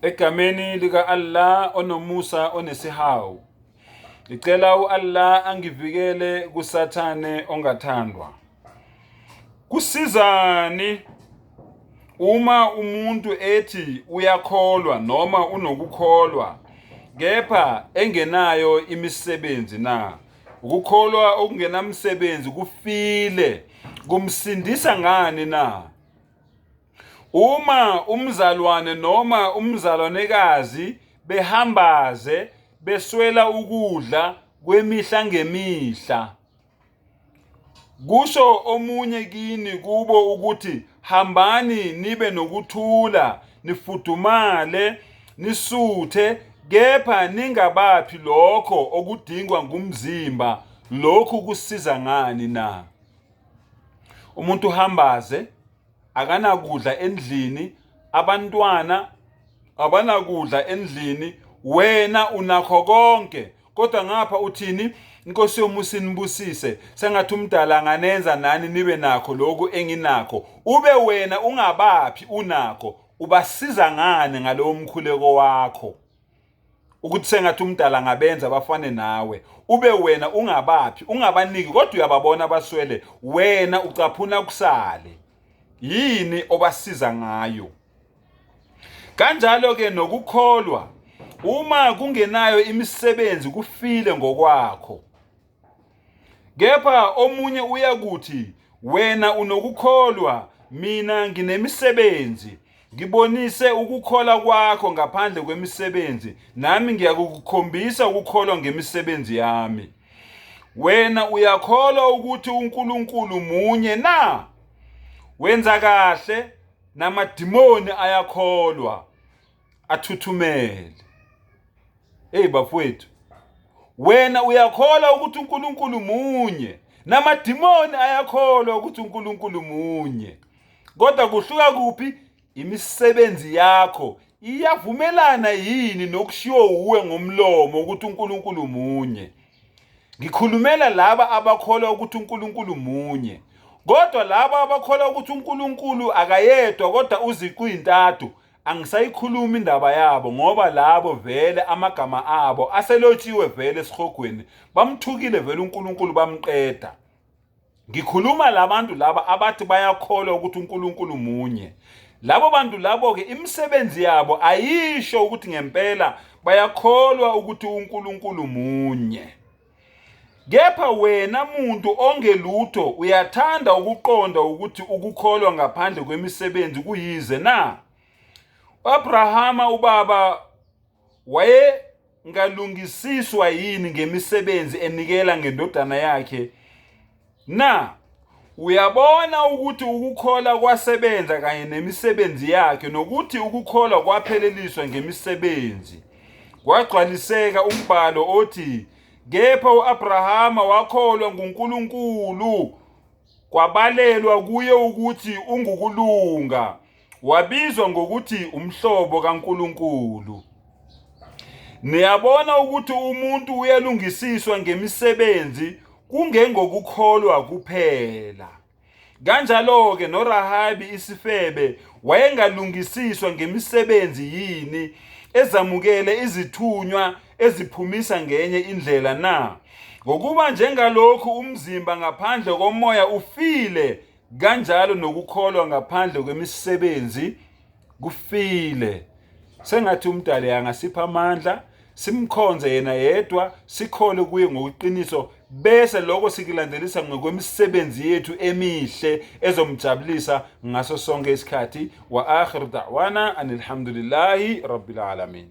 Egameni lika Allah onomusa onesihawu. Ngicela uAllah angivikele kuSathane ongathandwa. Kusizani uma umuntu ethi uyakholwa noma unokukholwa kepha engenayo imisebenzi na? Ukukholwa okungenamsebenzi kufile, kumsindisa ngani na? Uma umzalwane noma umzalwanekazi behambaze beswela ukudla kwemihla ngemihla, kusho omunye kini kubo ukuthi hambani nibe nokuthula, nifudumale, nisuthe, kepha ningabaphi lokho okudingwa ngumzimba, lokhu kusiza ngani na? Umuntu uhambaze akanakudla endlini, abantwana abanakudla endlini, wena unakho konke kodwa ngapha uthini? Inkosi yomusa inibusise, sengathi umdala anganenza nani nibe nakho lokhu enginakho, ube wena ungabaphi unakho. Ubasiza ngani ngalowo mkhuleko wakho ukuthi sengathi umdala angabenza bafane nawe, ube wena ungabaphi, ungabaniki, kodwa uyababona abaswele, wena ucaphuna kusale? Yini obasiza ngayo? Kanjalo ke nokukholwa, uma kungenayo imisebenzi, kufile ngokwakho. Kepha omunye uyakuthi, wena unokukholwa, mina nginemisebenzi. Ngibonise ukukholwa kwakho ngaphandle kwemisebenzi, nami ngiyakukukhombisa ukukholwa ngemisebenzi yami. Wena uyakholwa ukuthi uNkulunkulu munye na? Wenza kahle, namadimoni ayakholwa athuthumele. Hey bafowethu, wena uyakholwa ukuthi uNkulunkulu munye, namadimoni ayakholwa ukuthi uNkulunkulu munye, kodwa kuhluka kuphi? Imisebenzi yakho iyavumelana yini nokushiwo uwe ngomlomo ukuthi uNkulunkulu munye? Ngikhulumela laba abakholwa ukuthi uNkulunkulu munye. Kodwa laba abakholwa ukuthi uNkulunkulu akayedwa kodwa uziqu intathu, angisayikhulumi indaba yabo ngoba labo vele amagama abo aselotshiwe vele esihogweni, bamthukile vele uNkulunkulu bamqeda. Ngikhuluma labantu laba abathi bayakholwa ukuthi uNkulunkulu munye. Labo bantu labo-ke imisebenzi yabo ayisho ukuthi ngempela bayakholwa ukuthi uNkulunkulu munye. Kepha wena muntu ongelutho uyathanda ukuqonda ukuthi ukukholwa ngaphandle kwemisebenzi kuyize na? U-Abrahama ubaba wayengalungisiswa yini ngemisebenzi enikela ngendodana yakhe na? Uyabona ukuthi ukukholwa kwasebenza kanye nemisebenzi yakhe nokuthi ukukholwa kwapheleliswa ngemisebenzi. Kwagcwaliseka umbhalo othi, kepha u-Abrahama wakholwa nguNkulunkulu, kwabalelwa kuye ukuthi ungukulunga, wabizwa ngokuthi umhlobo kaNkulunkulu. Niyabona ukuthi umuntu uyalungisiswa ngemisebenzi kungengokukholwa kuphela. Kanjalo-ke noRahabi isifebe wayengalungisiswa ngemisebenzi yini ezamukele izithunywa eziphumisa ngenye indlela na? Ngokuba njengalokhu umzimba ngaphandle komoya ufile, kanjalo nokukholwa ngaphandle kwemisebenzi kufile. Sengathi uMdali angasipha amandla simkhonze yena yedwa, sikhole kuye ngokuqiniso, bese lokho sikulandelisa ngokwemisebenzi yethu emihle ezomjabulisa ngaso sonke isikhathi. Wa akhiru da'wana anilhamdulillahi rabbil alamin.